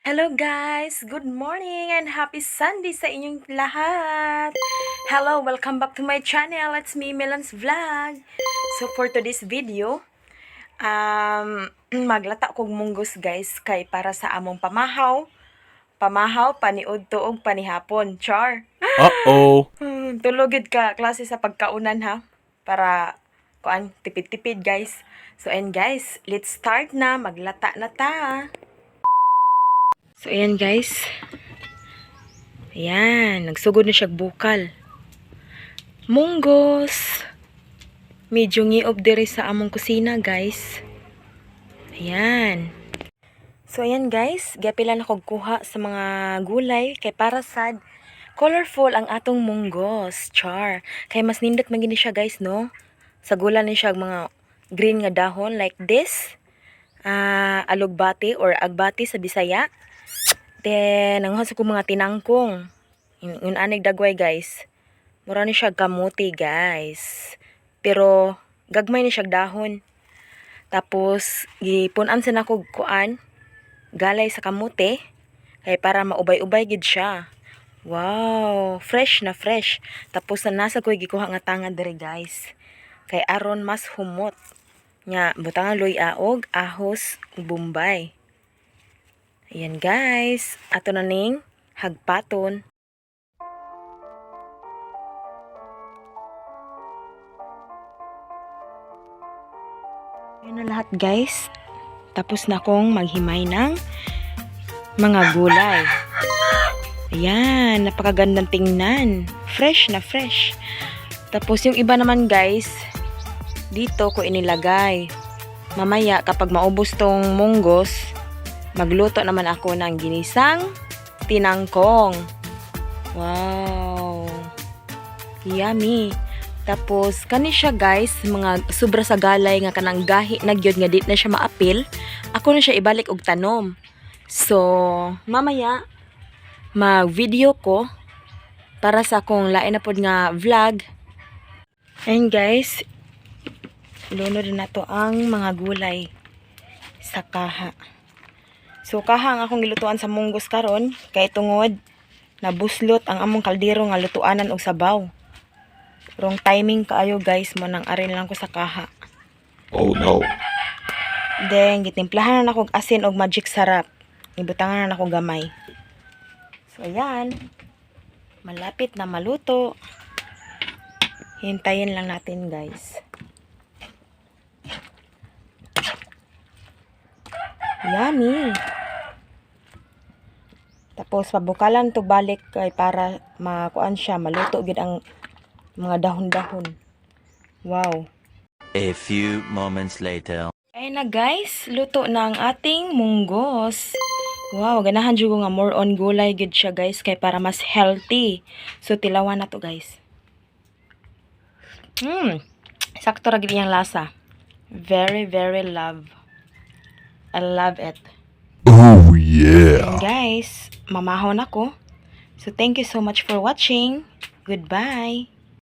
Hello guys! Good morning and happy Sunday sa inyong lahat! Hello! Welcome back to my channel. It's me, Milan's Vlog. So for today's video, maglata kog munggos, guys, kay para sa among pamahaw. Pamahaw, paniud og panihapon. Char! Uh-oh. Tulo gyud ka klase sa pagkaunan ha. Para kuan, tipid-tipid, guys. So and guys, let's start na, maglata na ta. So ayan, guys. Ayan, nagsugod na siya bukal. Munggos. Medyo ngiob diri sa among kusina, guys. Ayan. So ayan guys, gapila na kog kuha sa mga gulay kay para sad colorful ang atong munggos, char. Kay mas nindot man gini siya, guys, no? Sa gula ni siya mga green nga dahon like this. Ah, alugbati or agbati sa Bisaya. Then nanguha ko mga tinangkong. Yun anig dagway, guys. Mura ni siya kamuti, guys. Pero gagmay ni siya dahon. Tapos gipun-an sa nako kuan, galay sa kamote kay para maubay-ubay gid siya. Wow, fresh na fresh. Tapos na nasa ko'y gikuha nga tanga diri, guys. Kay aron mas humot. Nya butangan luya og ahos, bombay. Ayan guys, ato na ning hagpaton. Ayan na lahat, guys. Tapos na akong maghimay ng mga gulay. Ayan, napakagandang tingnan. Fresh na fresh. Tapos yung iba naman, guys, dito ko inilagay. Mamaya kapag maubos tong munggos, magluto naman ako ng ginisang tinangkong. Wow. Yummy. Tapos kani siya, guys, mga sobra sa galay nga kanang gahi na gyud nga di na siya maapil, ako na siya ibalik og tanom. So, mamaya mag-video ko para sa akong lain na pod nga vlog. Ayun guys, lunod na to ang mga gulay sa kaha. So kaha ang akong gilutuan sa munggos karon kay tungod nabuslot ang among kaldero nga lutuanan og sabaw. Wrong timing kaayo, guys, mo nang arin lang ko sa kaha. Oh no. Then gitimplahan na nako og asin og Magic Sarap. Ibutangan na nako gamay. So ayan. Malapit na maluto. Hintayin lang natin, guys. Yummy. Tapos pabukalan to balik kay para makuan siya, maluto gid ang mga dahon-dahon. Wow. A few moments later. Ayun na guys, luto na ang ating munggos. Wow, ganahan jud ko nga more on gulay gid siya, guys, kay para mas healthy. So tilawan na to, guys. Sakto ra gid iyang lasa. Very very love. I love it. Oh yeah. And guys, mamahaw na ko. So thank you so much for watching. Goodbye.